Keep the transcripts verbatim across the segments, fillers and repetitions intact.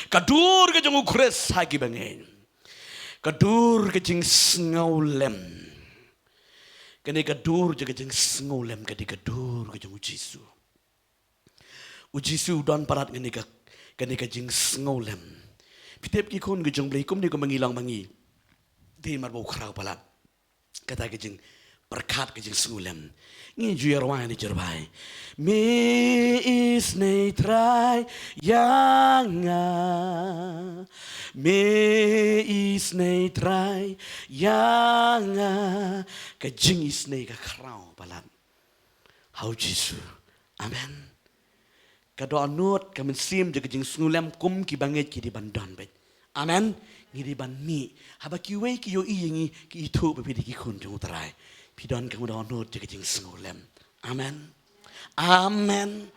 Ka dur ka jong u Khrist ha ki bangeit. Ka dur ka jingsngewlem. Kane ka dur jong ka jingsngewlem ka dei ka dur ka jong u Jisu. U Jisu u don palat kane ka, kane ka jingsngewlem. Phi tip ki khun ka jong u Blei, kumne kumba ngi long ma ngi. Dei mar ba u khraw palat. Kata ka jingpyrkhat ka jingsngewlem. Ngi ju ïa rwai ne ju rwai. Me isynei Trai ïa nga. Me isynei Trai ïa nga. Ka jingisynei ka khraw palat ha u Jisu. Amen. Ka dohnud, ka mynsiem jong ka jingsngewlem kum ki bangeit ki dei ban don beit. Amen. Ngi dei ban mih. Haba kiwei ki ïohi ïa ngi, ki ithuh ba phi dei ki khun jong u Trai. Phi don ka dohnud jong ka jingsngewlem. Amen. Amen.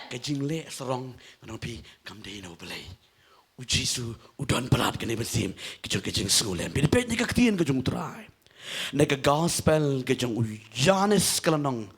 Ka jingleh sarong ngan ong phi kam dei na u Blei. U Jisu u don palat kane ka mynsiem ka jong ka jingsngewlem. Phi dei peit na ka ktien ka jong u Trai. Na ka gospel ka jong u Ïoannis ka lynnong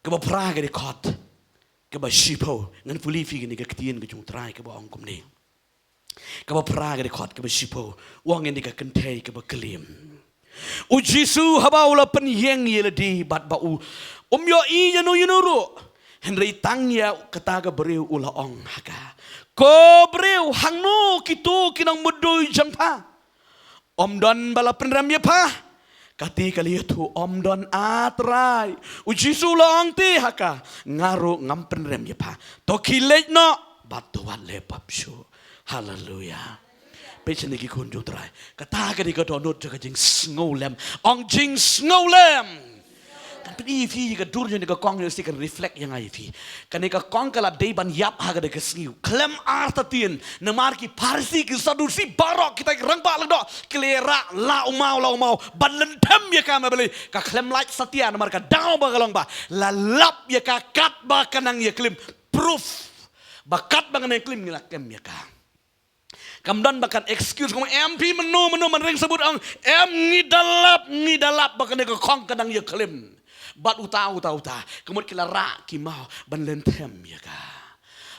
kaba phra ka dkhot kaba shiphew, ngan pule ïa phi kane ka ktien ka jong u Trai kaba ong kumne. Kaba phra ka dkhot kaba shiphew, u ong kane ka kynthei kaba klim. U Jisu haba u la pynïeng ïa lade bad ba u um ïohi ïano ïano ruh. Hynrei tang ïa kata ka briew u la ong ha ka. Ko briew, hangno kito ki nongmudui jong pha? Ym don ba la pynrem ïa pha? Kata ka la ïathuh, ym don, A Trai. U Jisu u la ong te ha ka, nga ruh ngam pynrem ïa pha. To khie leit noh bad to wat leh pap shuh. Haleluia. Peit shane ki khun jong u Trai. Kata ka dei ka dohnud jong ka jingsngewlem. Ong jingsngewlem. Kan pyni ïa phi ka dur jong kane ka kong, ïa shi kan reflect ïa nga ïa phi. Kane ka kong ka la dei ban ïap ha kane ka sngi. Khlem artatien, namar ki Pharisi, ki Sadusi baroh kita ki rangbah lyngdoh ki la rah la u maw, la u maw ban lynthem ïa ka, ma balei? Ka khlem lait satia namar ka daw ba ka long ba la lap ïa ka katba ka nang ïaklim. Proof ba katba ka nang ïaklim ngi la kem ïa ka. Kam don ba kan excuse kum em phi mynno mynno ban ring sabut ong em ngi da lap, ngi da lap ba kane ka kong ka nang ïaklim. Bad uta uta uta ka mut ki la rah ki maw ban lynthem ïa ka.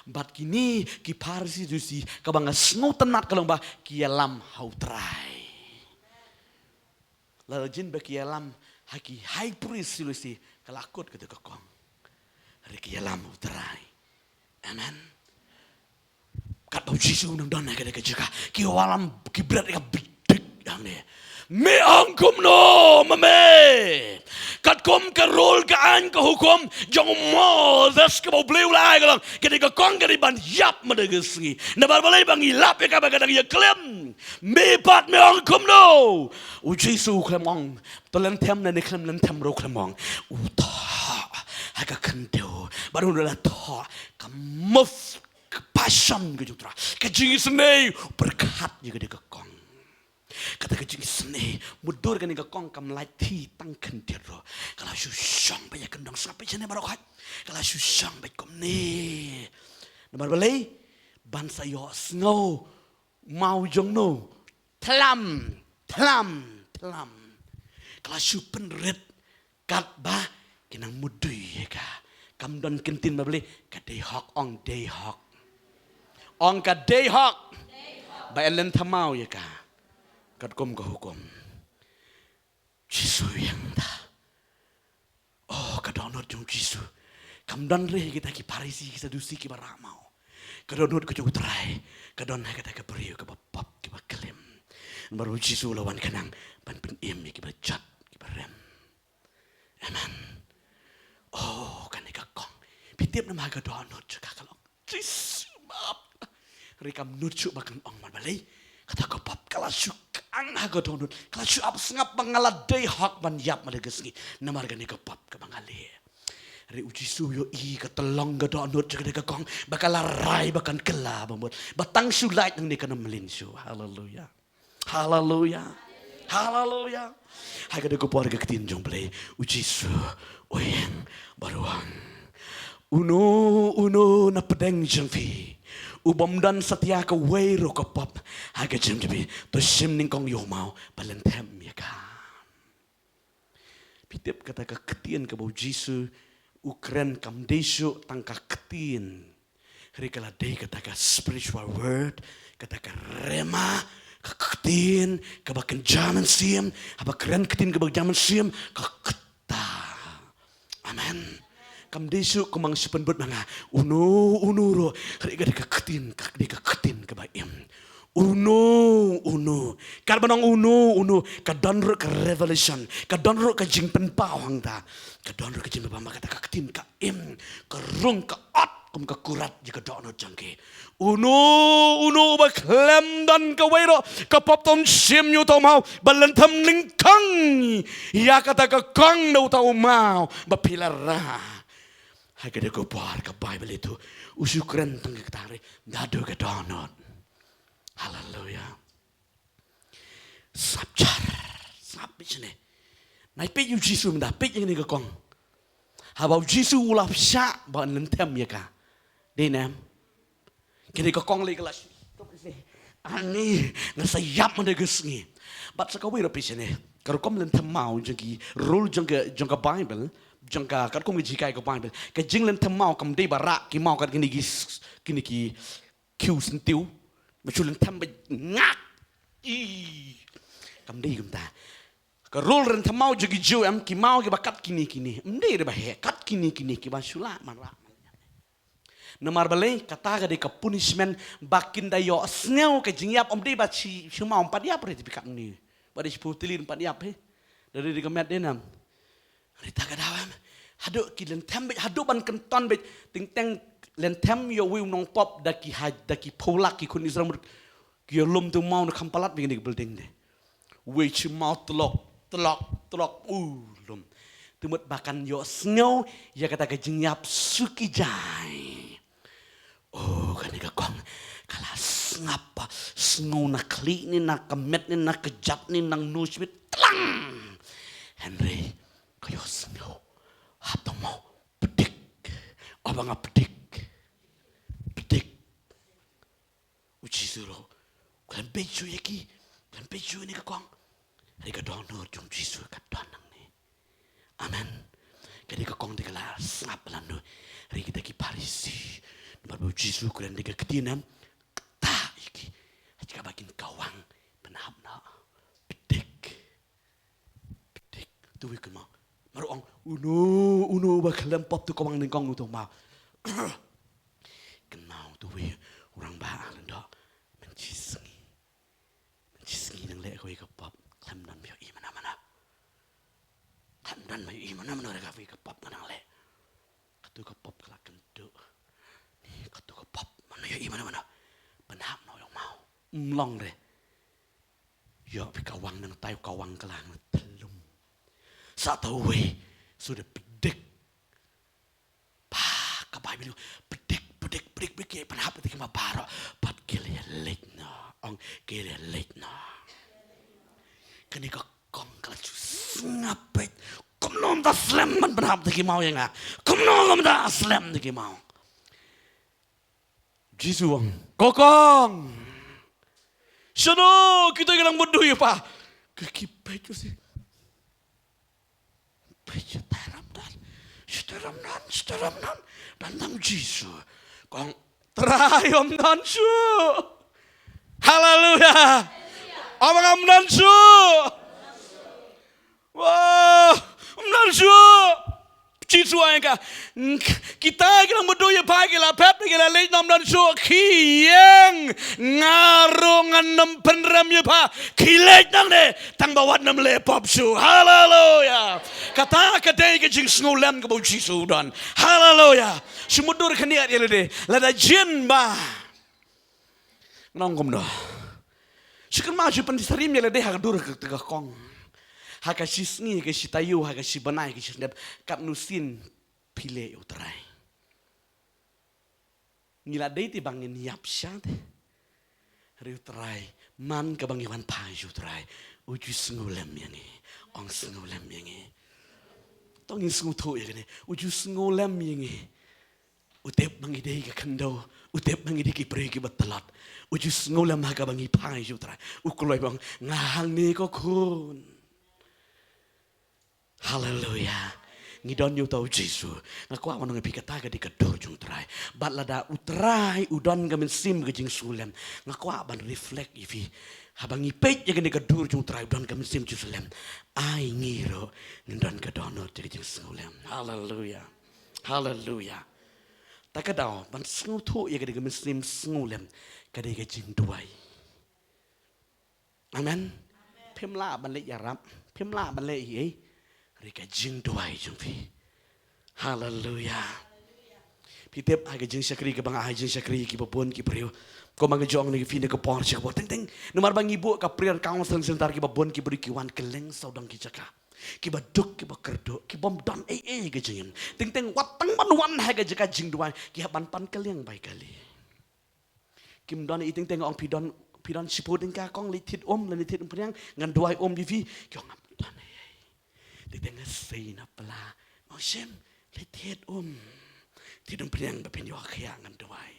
Bad kine ki Pharisi, Sadusi, kaba nga sngewtynnat ka long ba ki ïalam ha u Trai. Lada jin ba ki ïalam ha ki high priest, Sadusi, ka la kut kata ka kong. Hynrei ki ïalam ha u Trai. Amen. Katba u Jisu u nang don ha kane ka jaka, ki wallam ki bret ka bidik hangne. Me ong kumno ma me? Katkum ka rule, ka aiñ, ka hukum jong u Moses kaba u Blei u la ai, ka long kane ka kong ka dei ban ïap mynta ka sngi. Namar balei? Ba ngi lap ïa ka ba ka dang ïaklim. Me pat me ong kumno? U Jisu u khlem ong to lynthem ne khlem lynthem ruh u khlem ong. U thoh ha ka khyndew. Bad u la thoh ka move, ka passion ka jong u Trai, ka jingisynei, u pyrkhat ïa kane ka kong. Kata ka jingisynei, mutdur kane ka kong kam lait thied tang khyndiat ruh. Ka la shu shong beit ïa ka kyndong sngap, peit shane baroh khoit. Ka la shu shong beit kumne. Namar balei? Ban sa ïohsngew maw jong no. Thlam, thlam, thlam. Ka la shu pynrit katba ki nang mudui ïa ka. Kam don kyntien ba balei, ka dei hok, ong dei hok. Ong ka dei hok. Ba yn lynthem maw ïa ka katkum ka hukum. Jisu ïeng da. Oh, ka dohnud jong u Jisu. Kam don re kita ki Pharisi, ki Sadusi kiba rah maw. Ka dohnud ka jong u Trai ka don ha kata ka briew kaba pop, kaba klim. Namar u Jisu u la wan khnang ban pynim ïa kiba jot, kiba rem. Amen. Oh, kane ka kong. Phi tip namar ka dohnud jong ka, ka long, Jisu, map. Hynrei kam nud shuh ba kan ong, namar balei? Kata ka pop ka la shu kang ha ka dohnud, ka la shu ap sngap ba nga la dei hok ban ïap mynta ka sngi namar kane ka pop kaba nga leh. Hynrei u Jisu u ïohi ka tyllong ka dohnud jong kane ka kong ba ka la rai ba kan kylla ba mut, ba tang shu lait nangne kan ym mlien shuh. Haleluia. Haleluia. Haleluia. Ha kata ka por ka ktien jong u Blei, u Jisu u ïeng bad u ong, uno uno na pdeng jong phi u bym don satia kawei ruh ka pop ha ka jingim jong phi, to shim nyngkong ïa u maw ba lynthem ïa ka. Phi tip kata ka ktien kaba u Jisu u kren kam dei shuh tang ka ktien. Hynrei ka la dei kata ka spiritual word, kata ka rhema, ka ktien kaba kynja mynsiem, haba kren ktien kaba kynja mynsiem, ka kata. Amen. Kam dei shuh kum ngi shu pynbud ma nga. Uno, uno ruh, hynrei ka dei ka ktien, ka dei ka ktien kaba im. Uno, uno. Katba nang uno, uno, ka don ruh ka revelation, ka don ruh ka jingpynpaw hangta. Ka don ruh ka jingpynpaw ba kata ka ktien ka im, ka rung, ka ot kum ka kurat ïa ka dohnud jong ki. Uno, uno uba khlem don kawei ruh ka pop, to shim ïa uta u maw ba lynthem nyngkong ïa kata ka kong na uta u maw ba phi la rah. Ha kata ka por ka Baibl ïathuh, u shu kren tang ka kata, hynrei naduh ka dohnud. Haleluya. Sngap jar, sngap, peit shane. Nai peit ïa u Jisu mynta, peit ïa kane ka kong. Haba u Jisu u la pyrshah ban lynthem ïa ka, dei ne em? Kane ka kong lei ka la shu, ani, nga sa ïap mynta ka sngi. Bad sa kawei ruh, peit shane, ka rukom lynthem maw jong ki rule jong ka, jong ka Baibl, jong ka katkum ka jinghikai ka Baibl, ka jinglynthem maw kam dei ba rah ki maw kat kine ki s-, kine ki khiew syntiew, ba shu lynthem ba ngak. I, kam dei kumta. Ka rule lynthem maw jong ki Jiw em, ki maw kiba kat kine kine, ym dei re ba heh, kat kine kine kiba shu lah ban rah. Namar balei? Kata ka dei ka punishment ba kin da ïohsngew ka jingïap, ym dei ba shi, shi maw ym pat ïap re, te phi kat ne. Ba dei shiphew tylli ym pat ïap, he. Da dei ka met, dei ne em? Hynrei ta ka daw em, haduh ki lynthem beit, haduh ban kynton beit, teng teng lynthem ïa uwei u nongpop da ki haj, da ki phew lak ki khun Israel mut, ki ïalum te u maw na kham palat beit kane ka building de. Uwei shi maw tlok, tlok, tlok, u lum. Te mut ba kan ïohsngew ïa kata ka jingïap shu ki jai. Oh, kane ka kong ka la sngap, sngew na khlieh ne, na ka met ne, na ka jat ne, nangno shibit tlang. Hynrei ka ïohsngew, hap tang maw, pdiang. Oh, ba nga pdiang. Pdiang. U Jisu ruh u khlem peit shuh ïa ki, u khlem peit shuh ïa kane ka kong. Hynrei ka dohnud jong u Jisu ka don nangne. Amen. Kane ka kong te ka la sngap lano. Hynrei kita ki Pharisi, namar ba u Jisu u kren da ka ktien, em, kata ïa ki. Ha kaba kin kawang, pynhap noh. Pdiang. Pdiang. Te uwei u kynmaw. Mar u ong, uno, uno uba khlem pop te u kawang nyngkong, uto u kynmaw. Kynmaw, te uwei u rangbah lyngdoh. Mynshisngi, mynshisngi nang leh kawei ka pop, khlem don ba ïohi mano mano. Khlem don ba ïohi mano mano re, kawei ka pop nga nang leh. Katu ka pop ka la kynduh. Ni katu ka pop, mano ïohi mano mano. Pynhap noh ïa u maw. Ym long re. Ïoh phi kawang nangtai, u kawang ka la nang tyllum. Sa ta uwei, shu da pdiang. Ba ka Baibl, pdiang, pdiang, pdiang, pdiang, ki pynhap ïa ki ma baroh, bad ki la leit noh, ong ki la leit noh. Kane ka kong ka la shu sngap beit, kumno ym da slem ban pynhap ïa ki maw ïa nga, kumno ym da slem ïa ki maw. Jisu ong, ko kong, shano kita ki dang mutdur ïa pha? Ki, ki peit shuh. Peit shuh, te ym don, shu te ym don, shu te ym don. Don tang u Jisu. Kong, Trai, ym don shuh. Haleluya. Ym, ym don shuh. Wah, ym don shuh. Jisu ong ïa ka, kita ki dang mutdur ïa pha ki la pep, ki la leit noh, ym don shuh. Ki ïeng, nga ruh ngan ym pynrem ïa pha. Ki leit nangne, tang ba wat nym leh pop shuh. Haleluya. Kata ka dei ka jingsngewlem kaba u Jisu u don. Haleluya. Shu mutdur khyndiat ïa lade, lada jin ba Ngan ong kumno. Shu kynmaw, shu pynsyriem ïa lade ha ka dur ka, ka kong. Ha ka shi sngi, ha ka shi taïew, ha ka shi bnai, ha ka shi step, katno sien phi leh ïa u Trai. Ngi la dei te ba ngin ïap sha te. Hynrei u Trai, man kaba ngi wan phai sha u Trai, u ju sngewlem ïa ngi. Ong sngewlem ïa ngi. To ngin sngewthuh ïa kane. U ju sngewlem ïa ngi. U tip ba ngi dei ka khyndew, u tip ba ngi dei ki briew kiba tlot. U ju sngewlem ha kaba ngi phai sha u Trai. U kloi ba ong, nga hangne ko khun. Haleluya. Ngi don ïa uta u Jisu. Nga kwah ban ong ïa phi kata ka dei ka dur jong u Trai. Bad lada u Trai u don ka mynsiem ka jingsngewlem, nga kwah ban reflect ïa phi. Haba ngi peit ïa kane ka dur jong u Trai u don ka mynsiem jingsngewlem, ai ngi ruh ngin don ka dohnud jong ka jingsngewlem. Haleluya. Haleluya. Ta ka daw ban sngewthuh ïa ka dei ka mynsiem sngewlem, ka dei ka jingduwai. Amen. Phim lah ban leh ïarap, phim lah ban leh ei ei. Hynrei ka jingduwai jong phi. Haleluya. Phi tip, ha ka jingshakri kaba nga ha ka jingshakri kiba bun ki briew. Kumba nga ju ong ïa phi na ka por sha ka por, teng teng namar ba ngi buh ka prayer counseling center, kiba bun ki briew ki wan kylleng sawdong ki jaka. Kiba duk, kiba kyrduh, ki bym don ei ei ka jingim. Teng teng wat tang ban wan ha ka jaka jingduwai, ki hap ban pan kylleng bai kali. Kim don ei ei, teng teng ong phi don, phi don shiphew tyngka kong, leit thied um lane thied umphniang, ngan duwai um ïa phi. Ki ong ngam don ei ei. Teng teng nga sei na pla, ong shim, leit thied um, thied umphniang ba phin ïoh khiah, ngan duwai.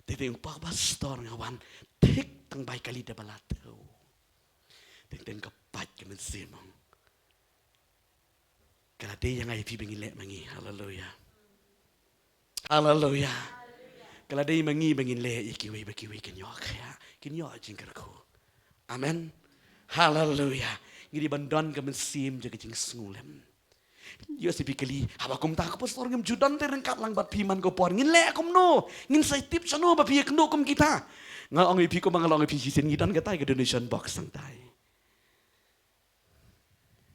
Teng teng ong pa pastor, nga wan thik tang bai kali da ba la thew. Teng teng ka pait ka mynsiem, ong ka la dei ïa nga ïa phi ba ngin leh ma ngi. Haleluya. Haleluya. Ka la dei ma ngi ba ngin leh ïa kiwei ba kiwei kin ïoh khiah, kin ïoh jingkyrkhu. Amen. Haleluya. Ngi dei ban don ka mynsiem jong ka jingsngewlem. Ïoh shisha phi kylli, haba kumta ko pastor ngim ju don te ryngkat lang bad phi man ka por, ngin leh kumno? Ngin sa tip shano ba phi ïakynduh kum kita? Nga ong ïa phi kumba nga la ong ïa phi shisien, ngi don kata ka donation box hangtai.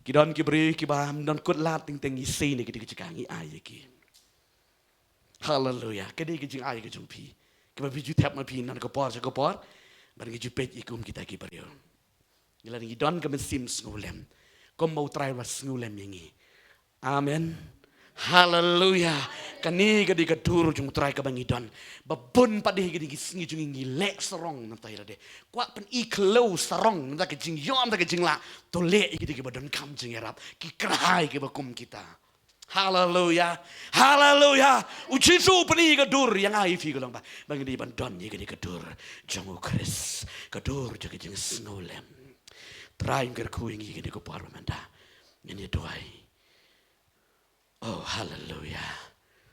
Ki don ki briew kiba ym don kut lad, teng teng ngi sei na ki dei ki jaka, ngi ai ïa ki. Haleluya. Ka dei ka jingai ka jong phi, kiba phi ju thep ma phi na ka por sha ka por. Bad ngi ju peit ïa ki kum kita ki briew. Ngi la ngi don ka mynsiem sngewlem, kumba u Trai u la sngewlem ïa ngi. Amen. Haleluya. Kane ka dei ka dur jong u Trai kaba ngi don. Ba bun pat de ha kine ki sngi jong ngi ngi leh sarong na bynta ïa lade. Kwah pyni khlem sarong na bynta ka jingïoh, na bynta ka jinglah. To leh ïa kine kiba donkam jingïarap, ki kyrhai kiba kum kita. Haleluya. Haleluya. U Jisu u pyni ka dur ïa nga ïa phi ka long ba, ba ngi dei ban don ïa kane ka dur jong u Khrist, ka dur jong ka jingsngewlem. Trai, kyrkhu ïa ngi kane ka por ba mynta. Ngin ïa duwai. Oh, haleluya.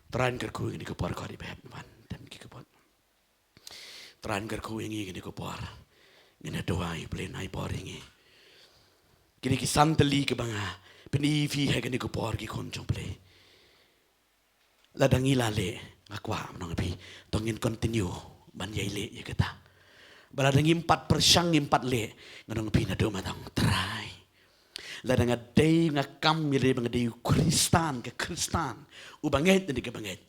Trai, kyrkhu ïa ngi kane ka por, ko dei ba hap ban tem ki kbot. Trai, kyrkhu ïa ngi kane ka por. Ngin ïa duwai, Blei, nai bor ïa ngi. Kine ki san tylli kiba nga pyni ïa phi ha kane ka por, ki khun jong Blei. Lada ngi la leh, nga kwah ban ong ïa phi, to ngin continue ban ïai leh ïa kata. Ba lada ngim pat pyrshang, ngim pat leh, ngan ong ïa phi naduh mynta, Trai, lada nga dei, nga kam ïa lade ba nga dei u Khristan, ka Khristan uba ngeit, ne kaba ngeit,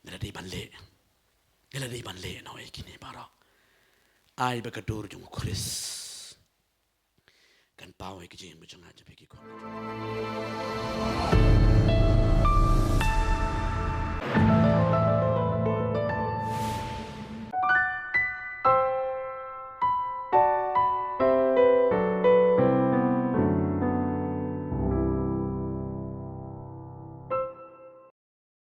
nga la dei ban leh, nga la dei ban leh noh ïa kine baroh. Ai ba ka dur jong u Khrist kan paw ïa ka jingim jong nga, jong phi ki khun.